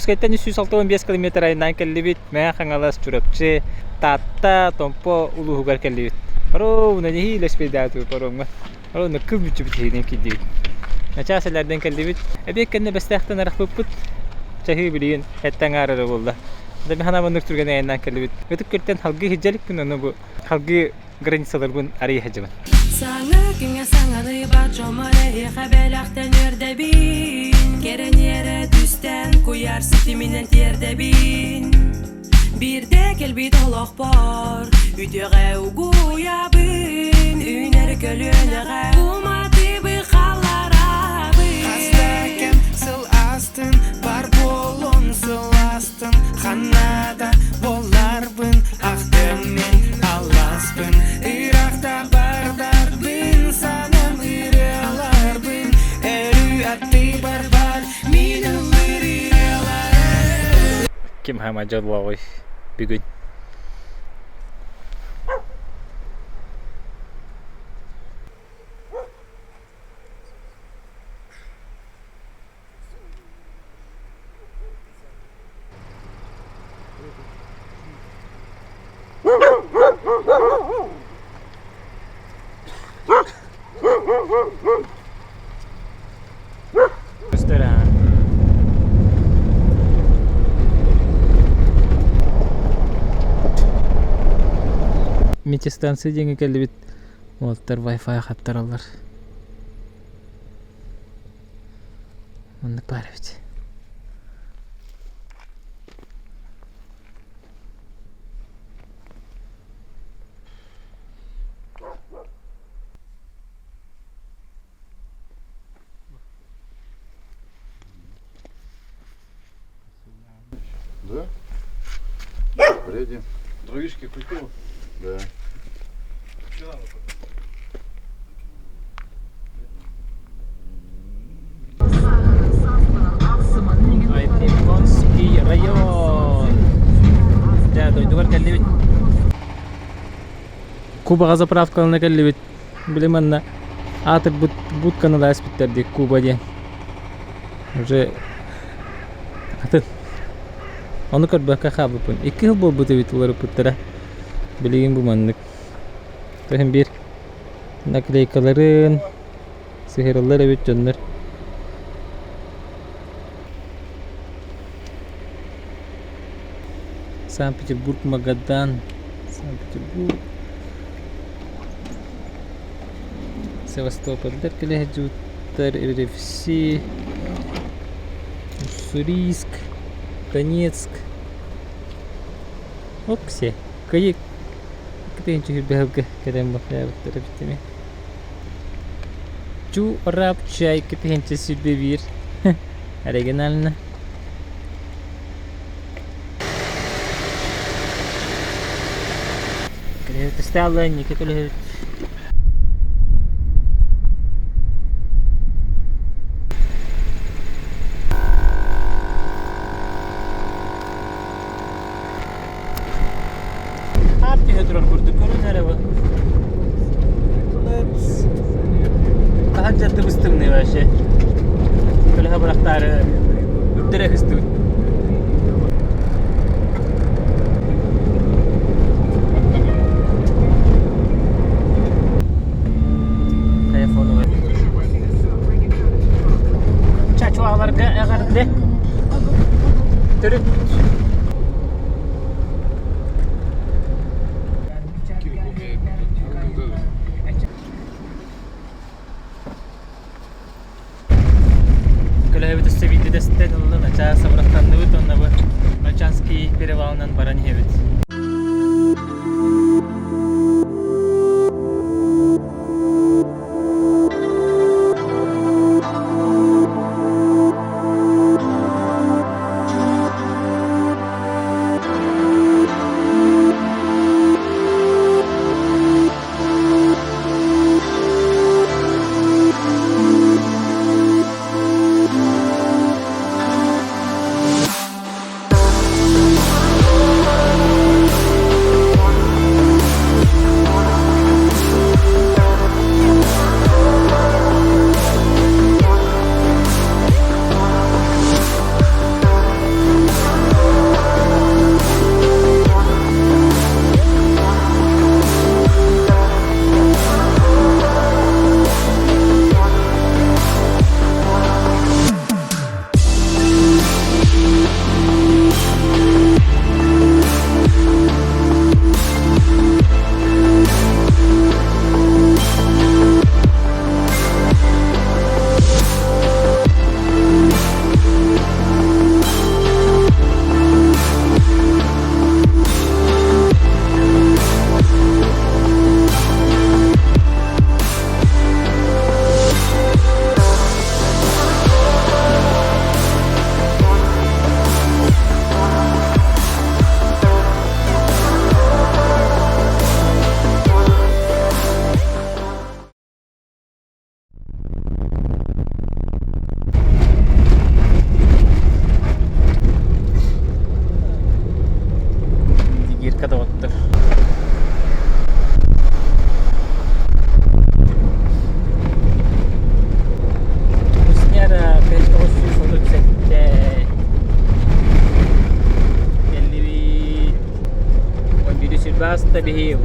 Дьокуускайтан 365 километр айаннаан кэллибит. Мэҥэ Хаҥалас, Чурапчы, Таатта, Томпо улууһугар кэллибит. Ровно нэһиилэ успейдаатыбыт паромҥа. Ровно кыл мүччүбүт иһинэн киирдибит. Начаас элээрдэн кэллибит. Эбиэт кэннэ Бэстээхтэн арахпыппыт. Чаһыы билигин эттэ аҥаар эрэ буолла. Да мин санаабар оннук түргэн айаннаан кэллибит. Ытык Күөлтэн салгыы сылдьа иликпин, ону бу салгыы границаларбын арыйа сылдьабын. Саҥа күҥҥэ саҥалыы бар дьоммор эһиэхэ бэлэхтэн үөрдэбин Кэрэниэрэ түстээн куйаар ситиминэн тиэрдэбин Биирдэ кэлбит олохпор үтүөҕэ угуйабын Үүнэр көлүөнэҕэ уматыбы халларабын Хас да кэм сыл аастын, бар буолун сылаастын, ханна да буолларбын, ахтым мин алласпын, ыраахта бардарбын, санам ырыаларбын, өрүү аттыбар бар, мин ыллыыр ырыаларым. Ким хаама дьоллооҕуй бүгүн? Көстөр аа. Метеостанция диэҥҥэ кэллибит. Уолаттар Wi-Fi хаптараллар. Маннык баар эбит. Да? Бреди. Дровишки купил? Да. Айтимонский район. Дьэ, дойдугар кэллибит. Кубаҕа заправкалана кэллибит. Били манна аатырбыт будканы ыласпыттар дии Куба диэн. Уже атын. Ону көрбөккө хаалбыппын. Икки сыл буолбут эбит уларыппыттара. Билигин бу маннык. Төһөн биир наклейкаларын сыһыараллар эбит дьоннор. Санкт-Петербург, Магадан, Санкт-Петербург. Севастопольдар кэлэ сылдьыбыттар, РФС, Уссурийск, Донецк. Оксе, кыйык тыһыынча сүүрбэ кэлэн бахайаабыттар эбит ини. Чу-рап чай 2021. Оригинально. Көлөһүт Ники көлөһүт. Хаар түһэ турар курдук көрүн эрэ бу. Таһырдьа тыбыс-тымныы вообще. Көлөһө бырахтаары үрдэрэ кыстыбыт. Телефону Чачуаларга эҕэрдэ. Төрүт Көлөһөбүт өссө биирдэ дэстэн ылла начаас абырахтанныбыт уонна бу Мальчанский перевалынан баран иһэбит.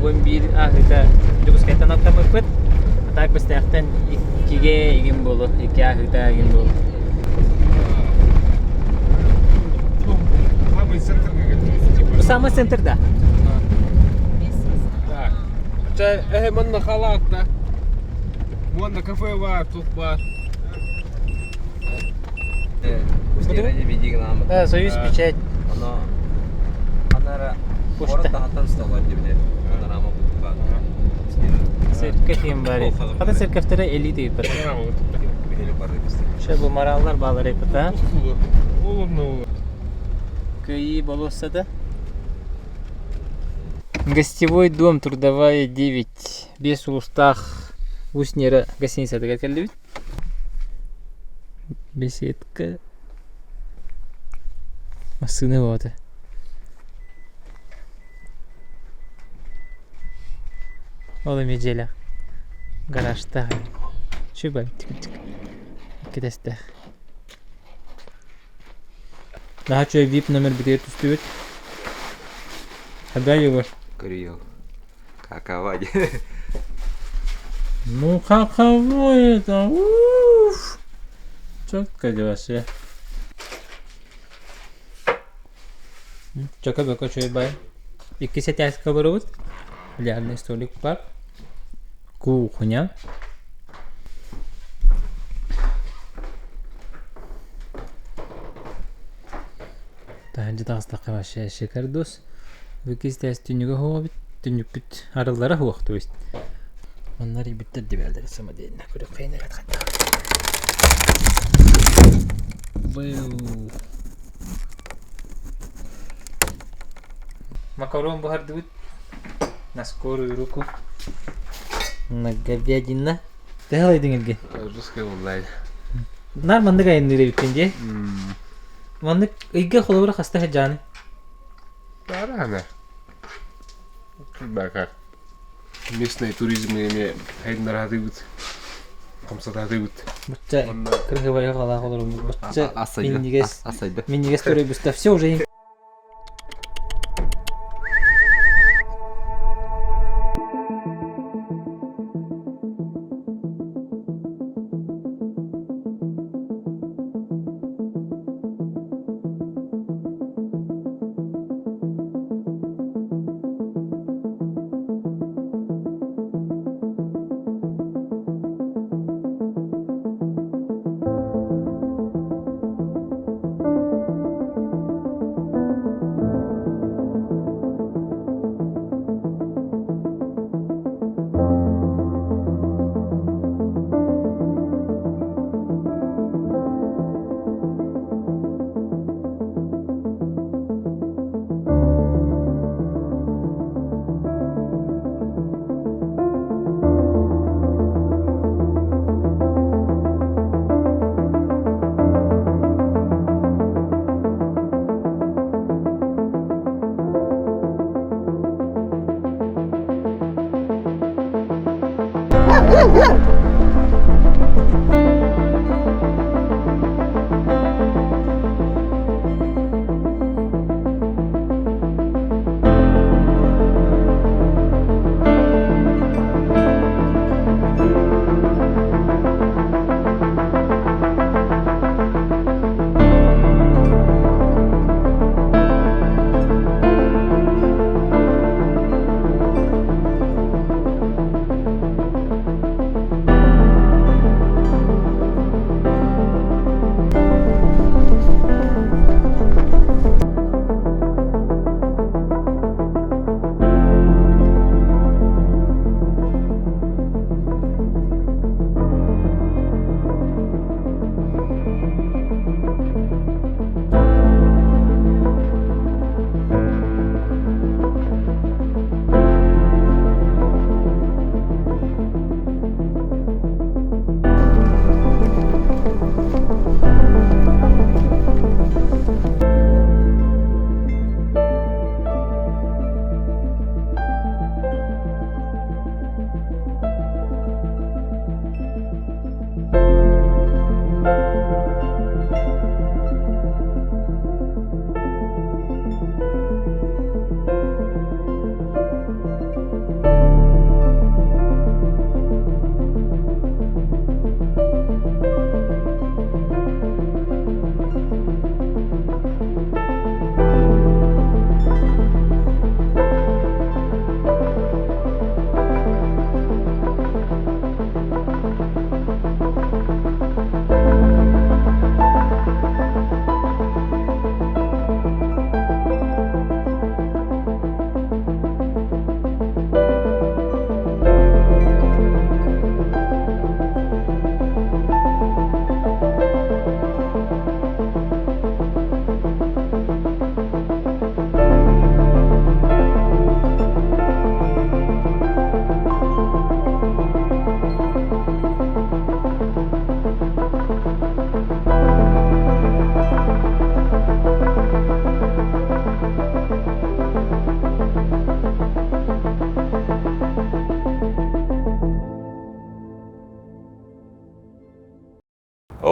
11 ааһыыта Дьокуускайтан аттаммыппыт. А так Бэстээхтэн иккигэ игин буолу, икки ааһыыта игин буолу. Самый центр как Бу самый центр да. Так. Чэ, эһэ манна халаатта. Уонна кафе бар, тух бар. Союз печать. Почта. Церковь им бар. Хата церковьтара элита иппат. Ше бу мараллар баалар иппата. Кыайыы болуоссата. Гостевой дом Трудовая 9. Биэс улуустаах Усть Нера гостиницатыгар кэллибит. Беседка. Массыына буолбата. Ол эмиэ дьиэлээх. Гаражтаах. Үчүгэй Иккитэстээх. Наһаа үчүгэй VIP номербитигэр түстүбүт. Когда Егор? Курил. Какова? Ну каково это? Уф! Четко вообще. Чөкө бөкө үчүгэй бай. Иккис этээскэ олоробут. Бильярдный столик бар. Кухня. Таһырдьа таҕыстахха вообще шикардос. Бу иккис этээс түннүгэ суох эбит. Түннүкпүт арыллара суох то есть. Онно арыйбыттар дебэллэр самодельно. Көрүөххэйин эрэ хайдах. Быу. Макарон буһардыбыт. На скорую руку. На говядина. Төһө ылайдыҥ илгэ? Русская онлайн. Нар маннык айанныыр эбиккин дии. Маннык ыйга холобура хаста сылдьаҕыный? Рано. Бака. Местный туризм эмиэ хайыннараатыбыт, хамсатаатыбыт. Бачча кыргыбайга халаах олороммут. Бачча Асайды. минньигэс Асайды. минньигэс төрөйбүстэ. Все уже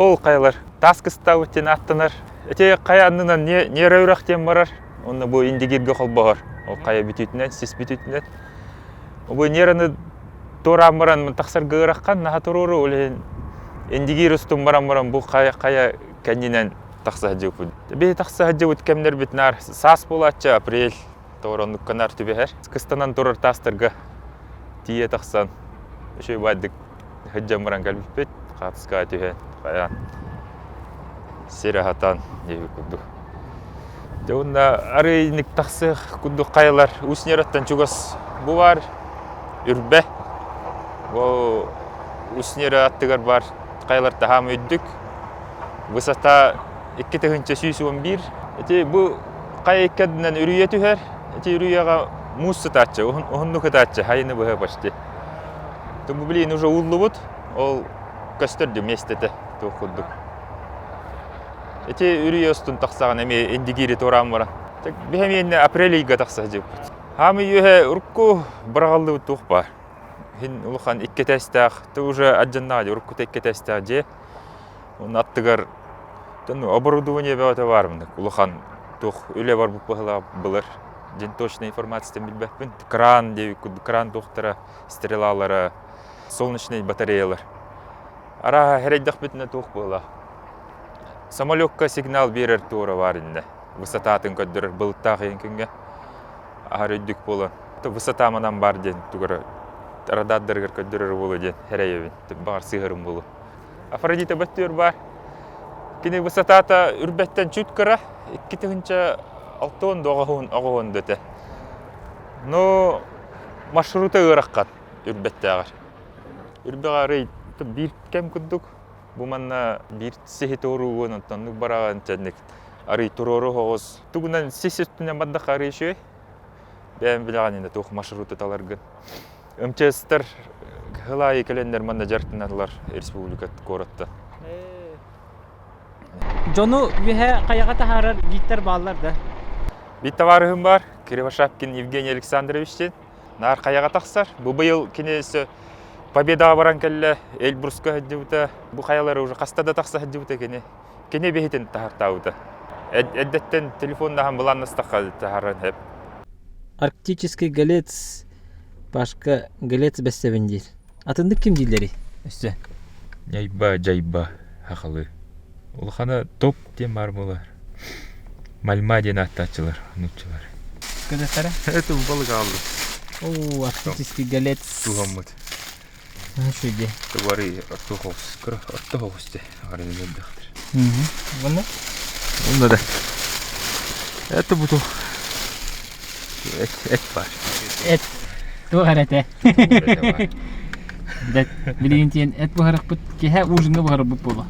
Ол хайалар таас кыстаабыт диэн ааттанар. Ити хайа аннынан Нера үрэх диэн барар. Онно бу Индигиргэ холбоһор. Ол хайа бүтүүтүнэн, сис бүтүүтүнэн. Бу Нераны туораан баран тахсарга ыараххан, наһаа туруору, ол иһин Индигир устун баран баран бу хайа хайа кэннинэн тахса сылдьыбыппыт. Биһи тахса сылдьыбыт кэмнэрбит наар саас буолааччы, апрель тоҕороннукка наар түбэһэр. Кыстанан турар таастарга тиийэ тахсан үчүгэй баайдык сылдьан баран кэлбиппит. Хаатыскаҕа түһэн, хайаан сир аһатан диэбит курдук. Дьэ уонна арыйнык тахсыах курдук хайалар Усть-Нераттан чугас бу баар Үрбэ. Бу Усть-Нера аттыгар баар хайалар таһаам үрдүк. Высота 2111. Ити бу хайа икки ардынан үрүйэ түһэр. Ити үрүйэҕэ муус сытааччы, уһуннук ытааччы, хайыны быһа почти. Бу блин уже ууллубут, ол көстөр дии миэстэтэ туох курдук. Ити үрүйэ устун тахсаҕын эмиэ Индигири туораан баран. Биһэмиэннэ апрель ыйга тахса сылдьыбыппыт. Хаамый үөһэ урукку быраҕыллыбыт туох баар. Иһин улахан икки этээстээх, ты уже алдьаннаҕа дии, уруккута икки этээстээх дьиэ. Онно аттыгар оборудование бөҕөтө баар мындык улахан туох үлэ барбыт быһыылаах былыр дьин точная информациятын билбэппин. Кран диэбит курдук кран туохтара, стрелалара, солнечные батареялар. Арааһа эрэйдэхпитинэ туох буолла? Самолекка сигнал биэрэр туора баар иннэ. Высотатын көрдөрөр былыттаах иһин күҥҥэ аһар өйдүк буолан. Высота манан баар диэн тугара радардарыгар көрдөрөр буолуо диэн эрэйэбин. Баҕар сыыһарым буолуо. Афродита бөттүөр баар. Кини высотата үрбэттэн чуть кыра, 2006 оҕоһун дөтэ. Но маршрута ыараххан үрбэттээҕэр. Үрбэҕэ арый биир кэм курдук бу манна биир сиһи туоруугун онтоннук бараҕын чэнник арый туруору оҕус тугунан сис үстүнэн бардахха арый үчүгэй бэйэм билэҕин инде туох маршруту таларгын МЧСтар кыһыл аайы кэлэннэр манна дьарыктаналлар республика куораттан. Дьону үөһэ хайаҕа таһаарар гидтэр бааллар да? Биир табаарыһым баар, Кривошапкин Евгений Александрович диэн. Наар хайаҕа тахсар. Бу быйыл кини өссө Победаҕа баран кэллэ, Эльбруска сылдьыбыта. Бу хайалары уже хаста да тахса сылдьыбыта кини. Кини биһитин таһартаабыта. Эрдэттэн телефоннаһан былааннастахха таһааран сөп. Арктический голец Пашка голец бэссэбин диир. Атыннык ким дииллэрий өссө? Ньайба, дьайба, хахалы. Улахана топ диэн баар буолар. Мальма диэн ааттааччылар, нууччалар. Көтөттөрө? Это балык ааллы. Оо, арктический голец. Туһаммыт. Үчүгэй. Тубары орто хоҕус, кыра орто хоҕус дии, арыйан элбэхтэр. Уонна? Уонна да. Это буту. Эт, эт бар. Эт. Туох эрэ этэ. Билигин тиэн эт буһарахпыт киһэ ужинга буһарбыт буолуо.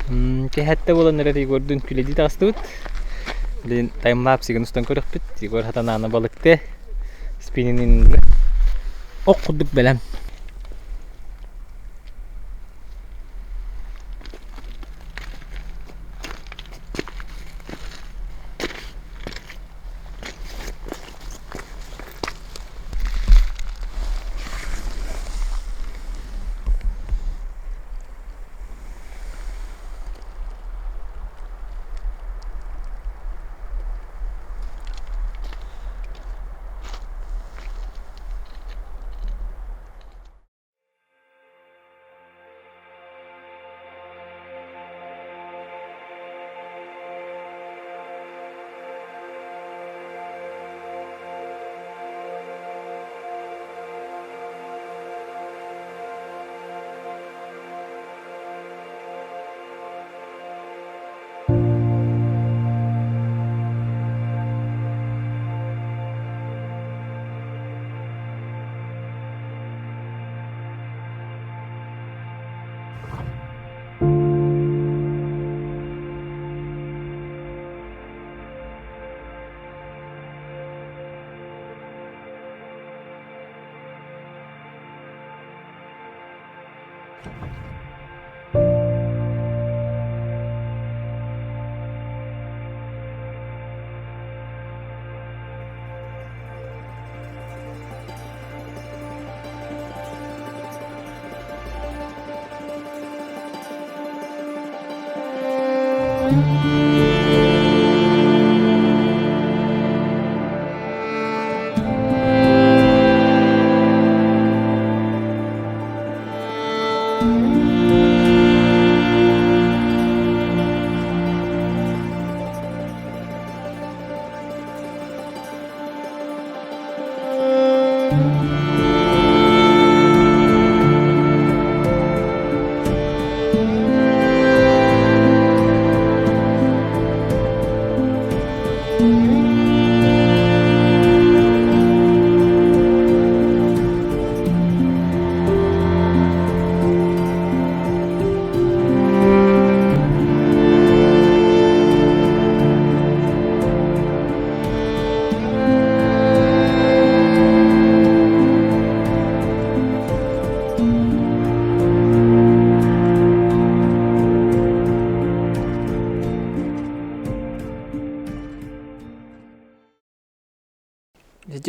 Киһэттэ буолан эрэр Егордуун күлэдии таҕыстыбыт. Билигин таймлапсигын устан көрөхпүт. Егор хатанаана балыкты. Спиннинг ох курдук бэлэм.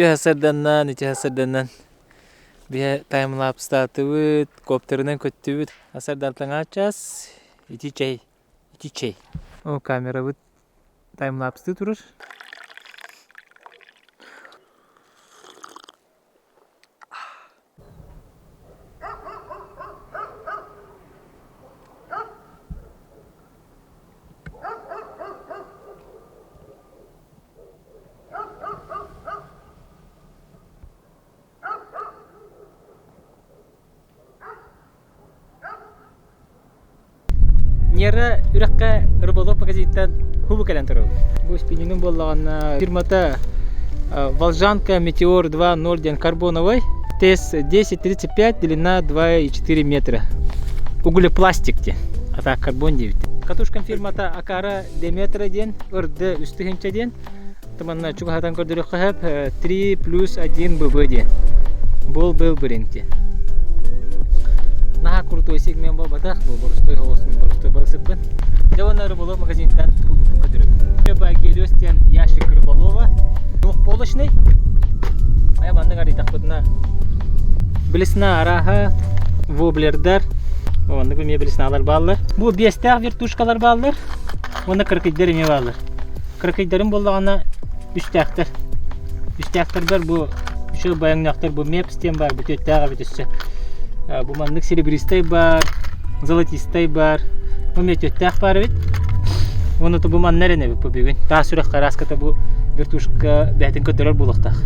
Үтүө сарданнан, үтүө сарданнан. Биһэ таймлапстаатыбыт, коптерынан көттүбүт. Асардалтаҥа час, ити чэй, ити чэй. О, камерабыт таймлапстыы турар. Нера үрэххэ рыболов магазинтан хубу кэлэн турабыт. Бу спиннингым буоллаҕына фирмата Волжанка Метеор 2.0 диэн карбоновый. Тест 10.35, длина 2,4 метра. Углепластик диэн. А так карбон диэбит. Катушкам фирмата Акара Деметра диэн, ырды үс тыһыынча диэн. Манна чугаһатан көрдөрүөххэ сөп 3 плюс 1 ББ диэн. Был был биринти. Наһаа крутой сегмент буолбатах, бу боростой соҕус, боростой барысыппын. Дьэ уонна рыболов магазинтан көрдөрөбүн. Гелиос диэн ящик рыболова. Двухполочный. Айа маннык арыйдахпытына блесна арааһа, воблердар, оннук эмиэ блесналар бааллар. Бу биэстээх вертушкалар бааллар, уонна кыракыйдар эмиэ бааллар. Кыракыйдарым буоллаҕына үстээхтэр. Үстээхтэрбэр бу үчүгэй байаҥнаахтар бу мепс диэн баар, бүтүөттээх эбит өссө. Бу маннык серебристай баар, золотистай баар, бу мүөтүөттээх баар эбит. Уонна бу манна эрэн эбит бу бүгүн. Таас үрэх карааската бу вертушка бэйэтин көрдөрөр буолуохтаах.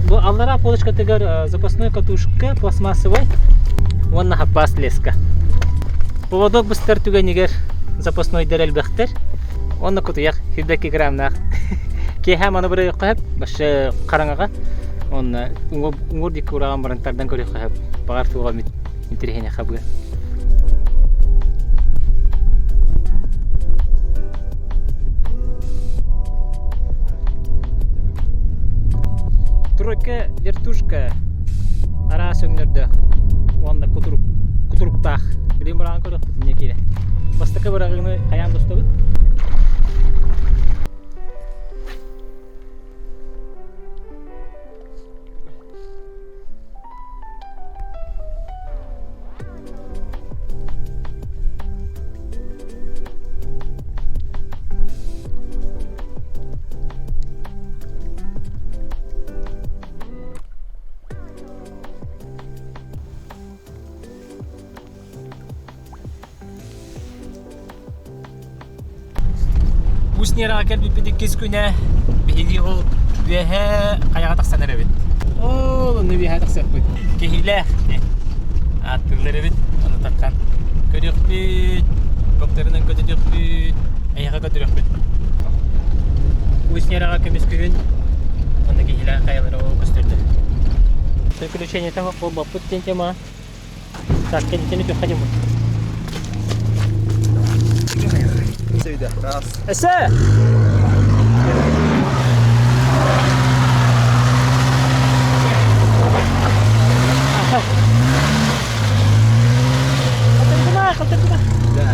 Бу аллараа полочкатыгар запасной катушка пластмассовай уонна хаппаас леска. Поводок быстар түгэнигэр запаснойдар элбэхтэр. Онно кутуйах 102 граммнаах. Киэһэ маны бырайыахха сөп, башы хараҥаҕа. Онно уҥуор диэки ураҕан баран тардан көрүөххэ сөп. Баҕар туоҕа эмит интэриэһинэй хабыа. Тройка вертушка араас өҥнөрдөөх уонна кутурук кутуруктаах. Билигин быраҕан көрүөхпүт инньэ киирэ. Бастакы быраҕыыны хайаан достобут? Усть-Нераҕа кэлбиппит иккис күнэ биһиги ол үөһээ хайаҕа тахсан эрэбит. Ол онно үөһээ тахсыахпыт. Киһилээх ааттыыллар эбит. Ону таххан көрүөхпүт, коптерынан көтүтүөхпүт, эйиэхэ көрдөрүөхпүт. Усть-Нераҕа көмүс күһүн онно киһилээх хайалара ол көстөрдө. Приключениета буолбаппыт диэн тема Так, кэнникини түөххэ диэн Раз. Эсэ! Халтыргына, халтыргына. Да.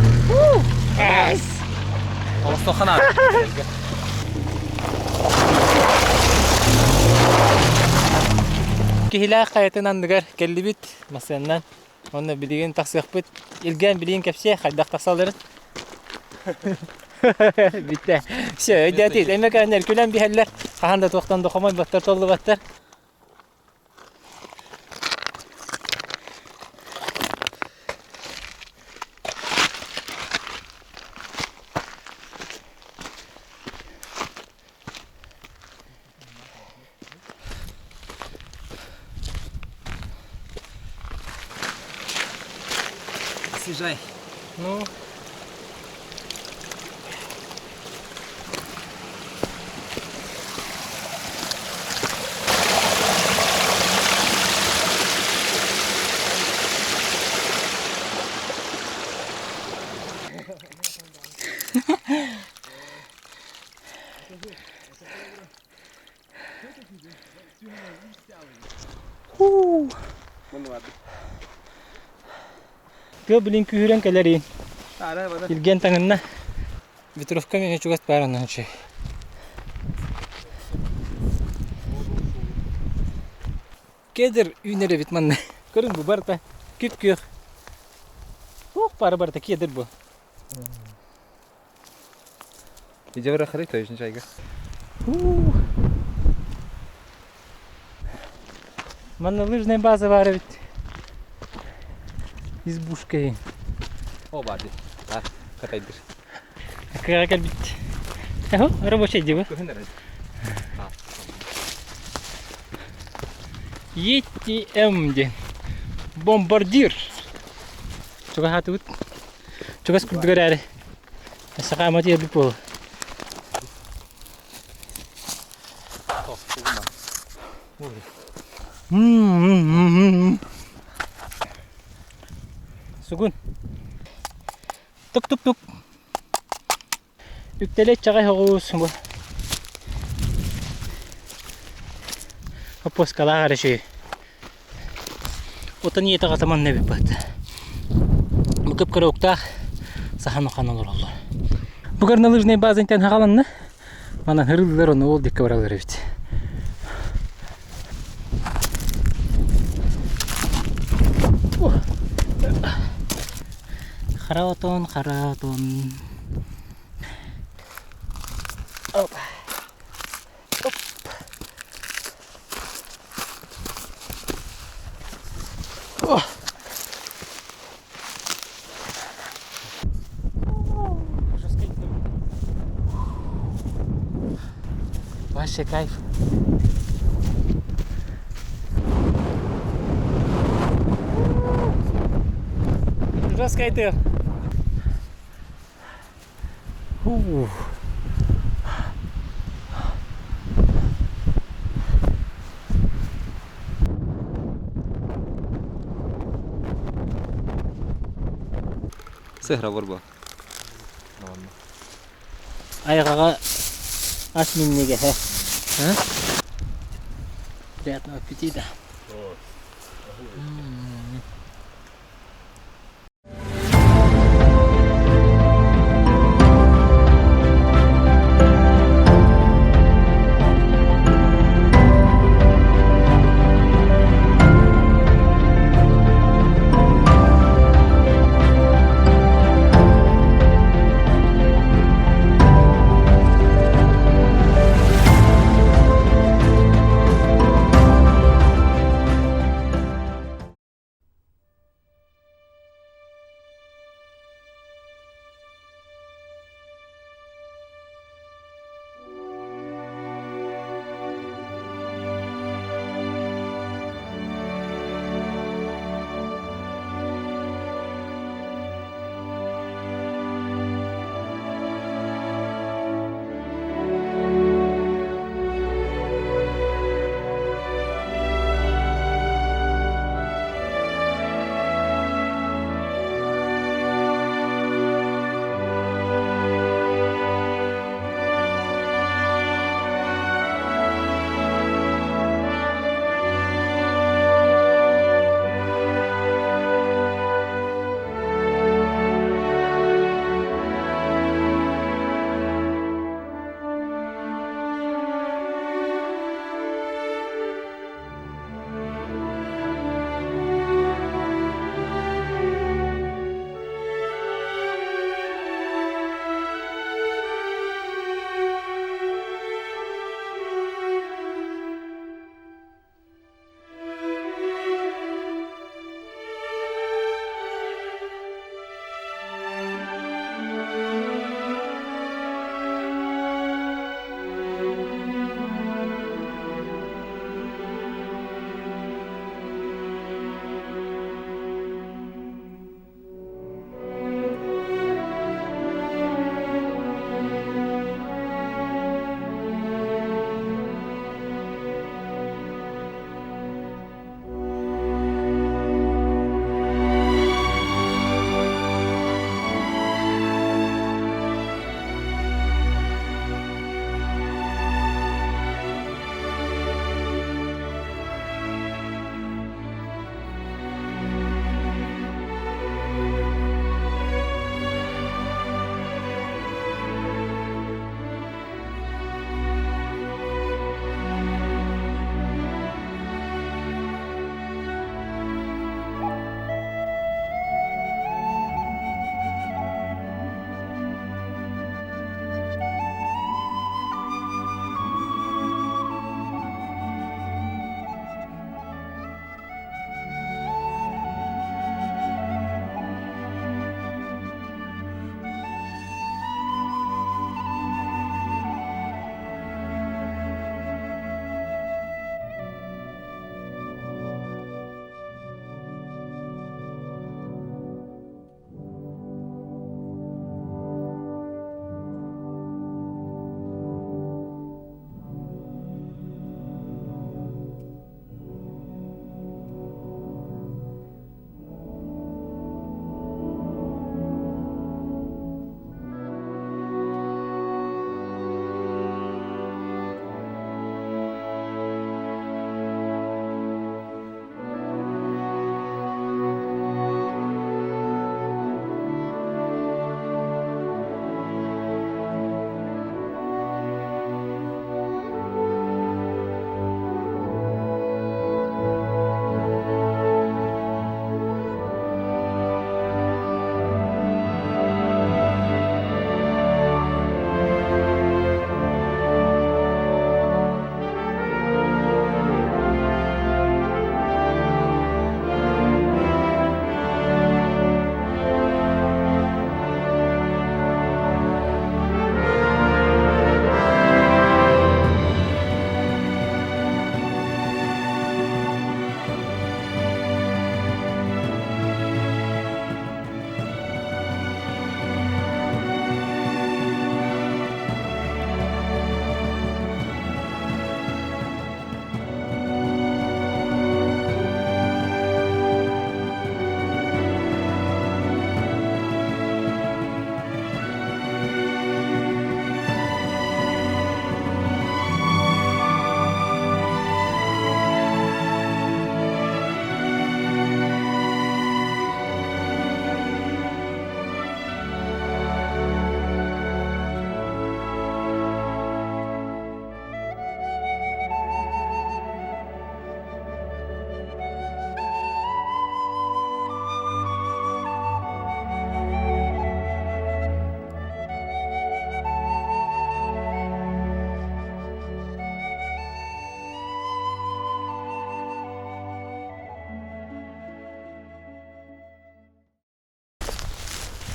Эс! Олохтоххана. Киһилээх хайатын анныгар кэллибит массыынанан. Уонна билигин тахсыахпыт. Илгээн билигин кэпсиэ хайдах тахсалларын. Бүттэ. Все, өйдөөтүгүт. Эмэ кэннэр күлэн биһэллэр. Хаһан да туохтан да хомойботтор, толлубаттар. Съезжай. Ну. Тыа билин күүһүрэн кэлэрин. Илгэн таҥынна. Ветровка миэхэ чугас баар онно үчүгэй. Кедр үүнэр эбит манна. Көрүҥ бу барыта күп-күөх. Туох бары барыта кедр бу. Иде барахары точно чайга. Манна лыжная база бар эбит. Избушка. О барды. А, катайдыр. Кыаҕа кэлбит. Эхо, рабочий дии ETM диэн. Бомбардир. Чугаһаатыбыт. Чугас курдук эрээри. Сахаама тиэрбит буолуо. Сугун. Тук-тук-тук. Үктэлэ чаҕай оҕус бу. Оппуоскалаах эрэ үчүгэй. Отон ийэтэ аҕата манна эбит быһыта. Бу кып-кыра уктаах сахан ухан олороллор. Бу горнолыжнай базантан хаҕаланна. Манан ырыллар ону ол диэки бараллар эбит. Хара отон, хара отон. Оп. Оп. О. Вообще кайф. Жесткая ты. Ух. Сыһра борбо. Айҕаҕа ас минньигэһэ. Приятного аппетита.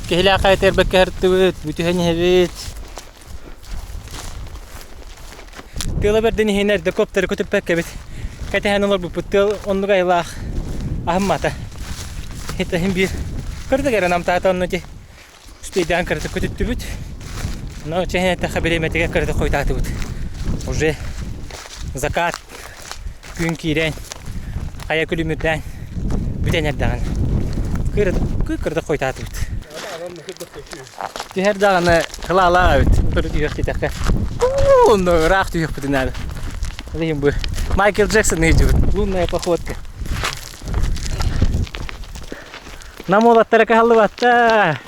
Киһилээх хайа эрбэккэ сырыттыбыт, бүтүһэн иһэбит. Тыала бэрдин иһин эрдэ коптеры көтүппэккэбит. Кэтэһэн олорбуппут тыал оннук айылаах аһыммата. Итэһин биир кырдык эрэ намтаата онно ити Үстүйдээн кыратык көтүттүбүт. Но чэһин эттэххэ бириэмэтигэр кыратык хойутаатыбыт. Уже закат күн киирэн, хайа күлүмүрдээн бүтэн эрдэҕин. Кыратык хойутаатыбыт. Түһэр даҕаны кылаалаах эбит. Утары түһүөх диэтэххэ. Онно ыраах түһүөхпүтүн наада. Ол иһин бу Майкл Джексон ыйдьыбыт. Лунная походка. Нам уолаттара кыһаллыбаттар.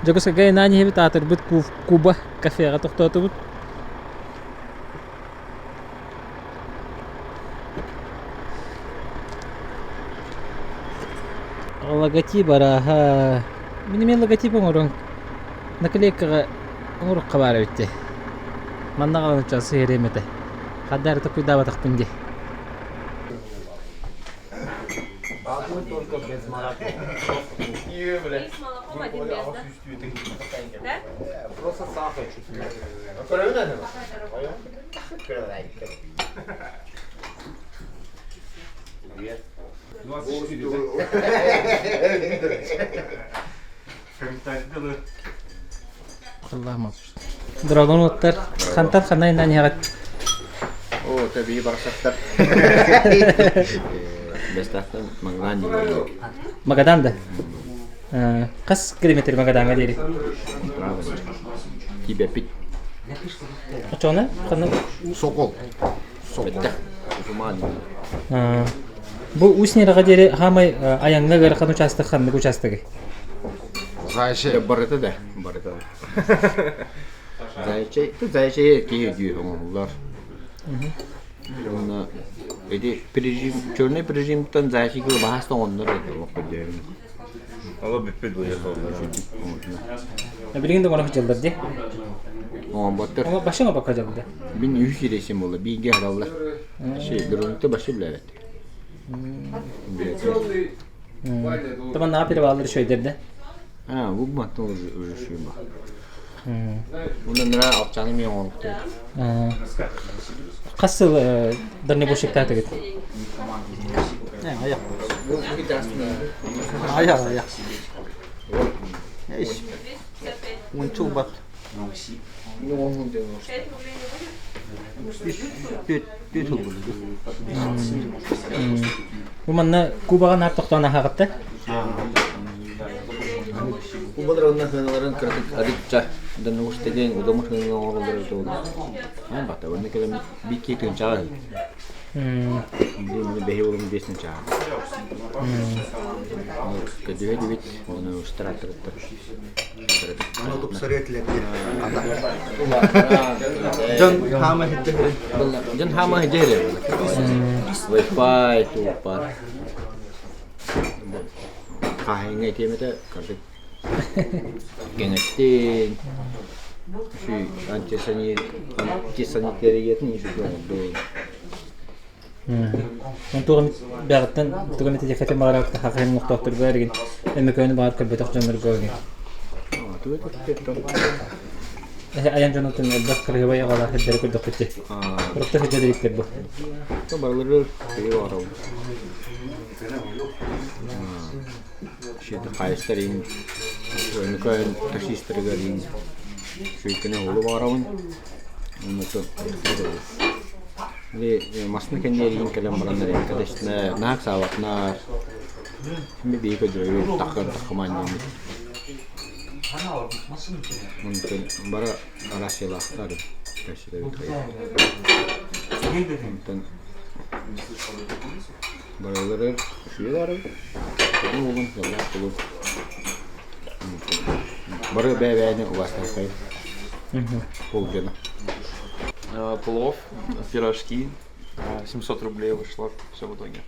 Дьокуускайга айаннаан иһэбит аатырбыт Куба кафеҕа тохтоотубут. Логотип арааһа. Мин эмиэ логотип оҥорон наклейкаҕа оҥоруохха баар эбит дии. Манна даҕаны сыһыарыам этэ. Ханна эрэ толкуйдаабатахпын дии. Одну только без молока. С молоком один без, да? Да? Просто сахар чуть. Драгон уоттар хантан ханна иннан иһэҕит? О, тэбии барсаттар. Бестахтан Магадан диэн. Магадан да? Хас километр Магадаҥҥа диэри? Тиибэппит. Оччоҕуна ханна? Сокол. Сокол. Бу Усть-Нераҕа диэри хаамай айаҥҥа ыарахан учаастак ханнык учаастагый? Заячий Барыта да, барыта да. Заячий, заячий киһи дүү оҥоһуллар. Уонна ити прижим, черный прижимтан заячий баһаас оҥоннор Ала бүппүт бу Билигин да оҥоро дьыллар дии. Оҥорботтор. Башың обокко дьылда. Мин үһүс ирэсим буолла, бииргэ хараллар. Дронты башы билээбэт. Таман переваллар үчүгэйдэр да. А, бу мантан уже шуйба. Уна нара алчаны мен оҥоруктар. Хас сыл дальнобойщиктаатыгыт? Аяқ. Аяқ, аяқ. Унчу бат. Бу манна Кубаҕа наар тохтоон аһаҕытта? Кубалар онно сыаналарын кыратык арыычча донугустеген удамыр сыананы оҥороллор эбитэ буолла. Аан бата уонна кэлэн биир киһи тыынчаҕа үһү. Бэһи уолум биэс тыынчаҕа. Көдүһэ дибит, донугустарааттарыттар. Ону тупсарыа этилэр Дьон хаама иһирдэ Дьон хаама иһирдэ Wi-Fi тууппар. Хаһыҥҥа этиэм этэ кырдьык кэҥэттин антисанитариятын үчүгэй Туох эмит бэҕиттэн тугу эмит этиэххэ баҕарабыт хахайын олохтоохторго эргин Өймөкөөнү баҕар көрбөтөх дьоннорго эргин айан дьонуттан элбэх кырыһыбай аҕалаах сирдэри көрдөхпүт дии. Урукта сылдьа иликтэр бу. Барылары Хаайыстар иһин Өймөкөөн таксистарыгар иһин сүүккэни уолу баҕарабын уонна массыына кэннигэр иһин кэлэн баран кэтэстинэ наһаа ыксаабатынар син биир көрдөрөбүт таххар таххымаан диэммит онтон бары Россиялаахтар онтон Барылары үчүгэй бары уолун дьоллоох буолун. Бары бэйэ-бэйэни убаастааххайын. Ол дьоно. Плов, пирожки, 700 рублей вышло все в итоге.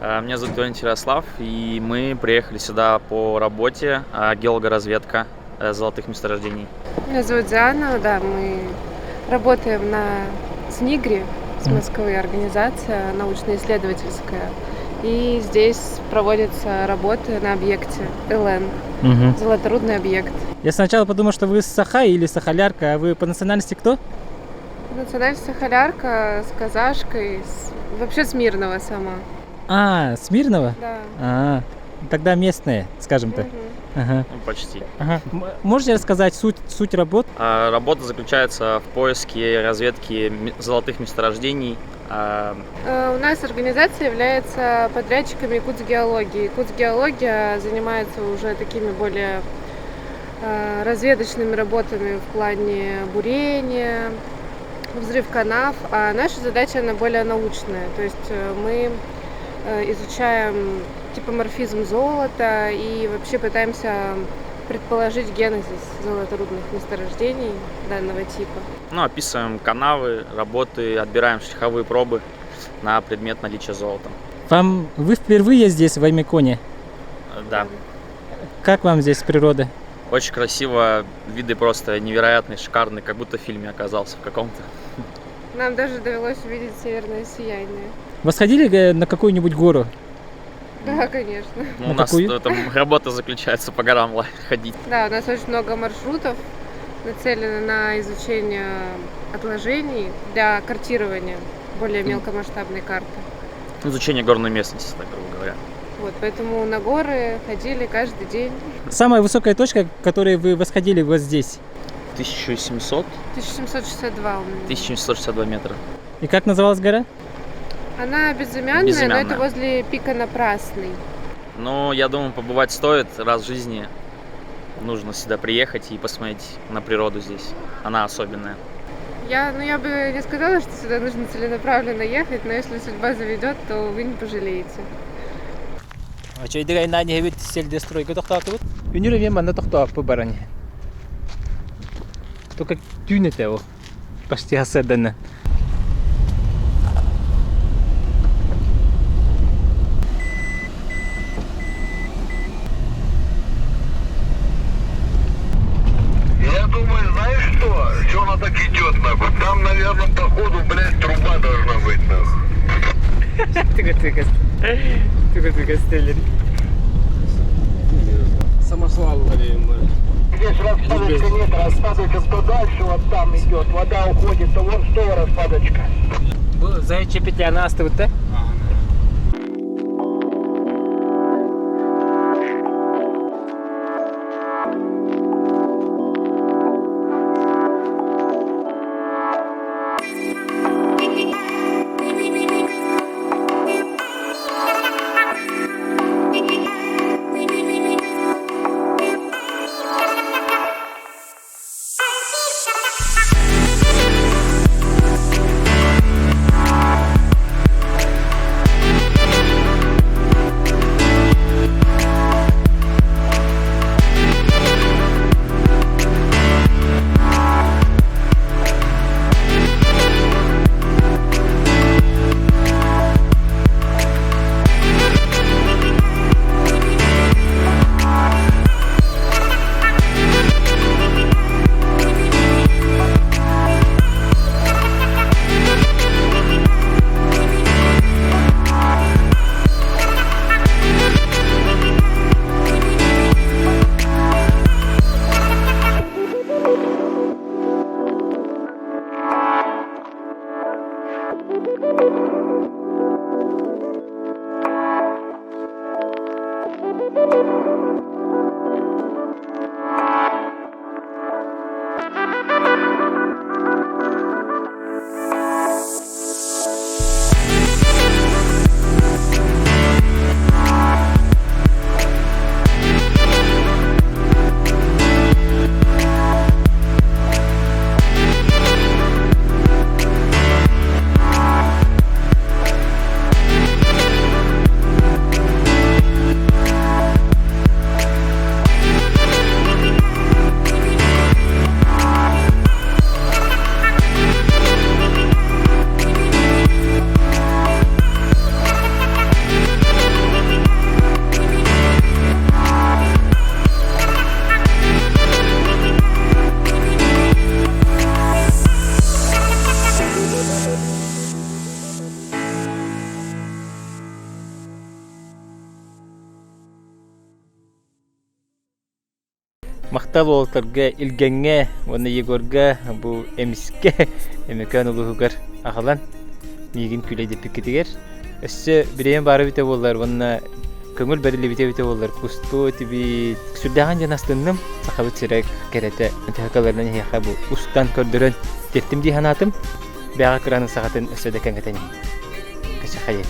Меня зовут Валентин Ярослав, и мы приехали сюда по работе геологоразведка золотых месторождений. Меня зовут Диана, да, мы Работаем на СНИГРе, с Москвы, организация научно-исследовательская. И здесь проводятся работы на объекте ЛН, золоторудный объект. Я сначала подумал, что вы с Саха или Сахалярка, а вы по национальности кто? Национальность сахалярка с казашкой, вообще с Мирного сама. А, с Мирного? Да. А, тогда местные, скажем так. Мгм. Ага. Ну, почти. Ага. Можете рассказать суть работ? Работа заключается в поиске, разведке золотых месторождений. У нас организация является подрядчиками Якутскгеологии. Якутскгеология занимается уже такими более разведочными работами в плане бурения, взрыв канав, а наша задача, она более научная. То есть мы изучаем типоморфизм золота и вообще пытаемся предположить генезис золоторудных месторождений данного типа. Ну, описываем канавы, работы, отбираем шлиховые пробы на предмет наличия золота. Вы впервые здесь, в Оймяконе? Да. Как вам здесь природа? Очень красиво, виды просто невероятные, шикарные, как будто в фильме оказался в каком-то. Нам даже довелось увидеть северное сияние. Восходили на какую-нибудь гору? Да, конечно. У На нас какую? там работа заключается по горам ходить. Да, у нас очень много маршрутов нацелено на изучение отложений для картирования более мелкомасштабной карты. Изучение горной местности, так грубо говоря. Поэтому на горы ходили каждый день. Самая высокая точка, к которой вы восходили вот здесь? 1700? 1762 у меня. 1762 метра. И как называлась гора? Она безымянная, но Безымянная. это возле пика Напрасный. Я думаю, побывать стоит раз в жизни. Нужно сюда приехать и посмотреть на природу здесь. Она особенная. Я бы не сказала, что сюда нужно целенаправленно ехать, но если судьба заведет, то вы не пожалеете. А чё, иди, на не ведь сельдестройка тохтаатыбыт? Үнүр эмиэ манна тохтооппу баран. Только түүн этэ ол. Почти асырданна. Я думаю, знаешь что? Чё она так идёт, нахуй? Там, наверное, походу, блядь, труба должна быть, нахуй. Тыга-тыга. Тыга-тыга, стеллер. Самосвал, наверное. Здесь распадочка нет, распадочка то дальше вот там идет, вода уходит, то вон что распадочка. Бу заячья петля на астыбыт, да? Махтал уолаттарга Илгэҥҥэ уонна Егорга бу эмискэ Өмөкөөн улууһугар аҕалан миигин күлэйдэппиккитигэр. Өссө бириэмэ баара эбитэ буоллар уонна көҥүл бэриллибитэ эбитэ буоллар кустуо этибит. Сүрдээҕин диэн астынным. Сахабыт сирэ кэрэтэ төһө эһиэхэ бу устан көрдөрөн тиэртим дии санаатым. Бэҕэ кыранын саҕатын өссө да кэҥэтэн иһин. Кэчэхэйи.